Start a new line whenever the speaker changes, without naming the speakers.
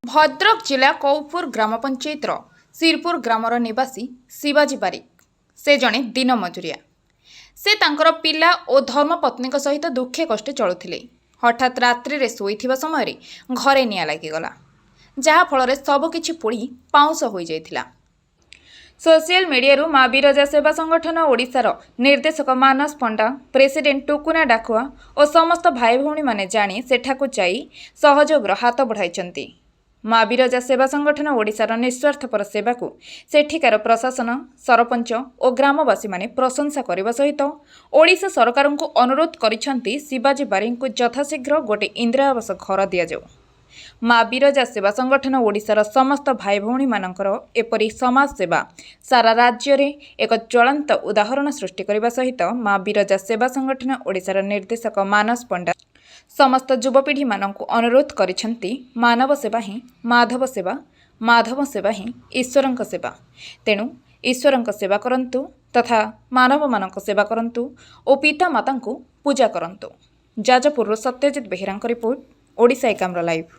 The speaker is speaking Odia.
ଭଦ୍ରକ ଜିଲ୍ଲା କୌପୁର ଗ୍ରାମ ପଞ୍ଚାୟତର ଶିରପୁର ଗ୍ରାମର ନିବାସୀ ଶିବାଜୀ ବାରିକ। ସେ ଜଣେ ଦିନ ମଜୁରିଆ। ସେ ତାଙ୍କର ପିଲା ଓ ଧର୍ମପତ୍ନୀଙ୍କ ସହିତ ଦୁଃଖେ କଷ୍ଟେ ଚଳୁଥିଲେ। ହଠାତ୍ ରାତ୍ରିରେ ଶୋଇଥିବା ସମୟରେ ଘରେ ନିଆଁ ଲାଗିଗଲା, ଯାହାଫଳରେ ସବୁକିଛି ପୋଡ଼ି ପାଉଁଶ ହୋଇଯାଇଥିଲା। ସୋସିଆଲ ମିଡିଆରୁ ମା ବିରଜା ସେବା ସଂଗଠନ ଓଡ଼ିଶାର ନିର୍ଦ୍ଦେଶକ ମାନସ ପଣ୍ଡା, ପ୍ରେସିଡେଣ୍ଟ ଟୁକୁନା ଡାକୁଆ ଓ ସମସ୍ତ ଭାଇ ଭଉଣୀମାନେ ଜାଣି ସେଠାକୁ ଯାଇ ସହଯୋଗର ହାତ ବଢ଼ାଇଛନ୍ତି। ମା ବିରଜା ସେବା ସଂଗଠନ ଓଡ଼ିଶାର ନିଃସ୍ୱାର୍ଥପର ସେବାକୁ ସେଠିକାର ପ୍ରଶାସନ, ସରପଞ୍ଚ ଓ ଗ୍ରାମବାସୀମାନେ ପ୍ରଶଂସା କରିବା ସହିତ ଓଡ଼ିଶା ସରକାରଙ୍କୁ ଅନୁରୋଧ କରିଛନ୍ତି, ଶିବାଜୀ ବାରିକଙ୍କୁ ଯଥାଶୀଘ୍ର ଗୋଟେ ଇନ୍ଦିରା ଆବାସ ଘର ଦିଆଯାଉ। ମା ବିରଜା ସେବା ସଂଗଠନ ଓଡ଼ିଶାର ସମସ୍ତ ଭାଇ ଭଉଣୀମାନଙ୍କର ଏପରି ସମାଜ ସେବା ସାରା ରାଜ୍ୟରେ ଏକ ଜ୍ୱଳନ୍ତ ଉଦାହରଣ ସୃଷ୍ଟି କରିବା ସହିତ ମା ବିରଜା ସେବା ସଂଗଠନ ଓଡ଼ିଶାର ନିର୍ଦ୍ଦେଶକ ମାନସ ପଣ୍ଡା ସମସ୍ତ ଯୁବପିଢ଼ିମାନଙ୍କୁ ଅନୁରୋଧ କରିଛନ୍ତି, ମାନବ ସେବା ହିଁ ମାଧବ ସେବା, ମାଧବ ସେବା ହିଁ ଈଶ୍ୱରଙ୍କ ସେବା। ତେଣୁ ଈଶ୍ୱରଙ୍କ ସେବା କରନ୍ତୁ ତଥା ମାନବମାନଙ୍କ ସେବା କରନ୍ତୁ ଓ ପିତାମାତାଙ୍କୁ ପୂଜା କରନ୍ତୁ। ଯାଜପୁରରୁ ସତ୍ୟଜିତ ବେହେରାଙ୍କ ରିପୋର୍ଟ, ଓଡ଼ିଶା ଏକାମ୍ର ଲାଇଭ୍।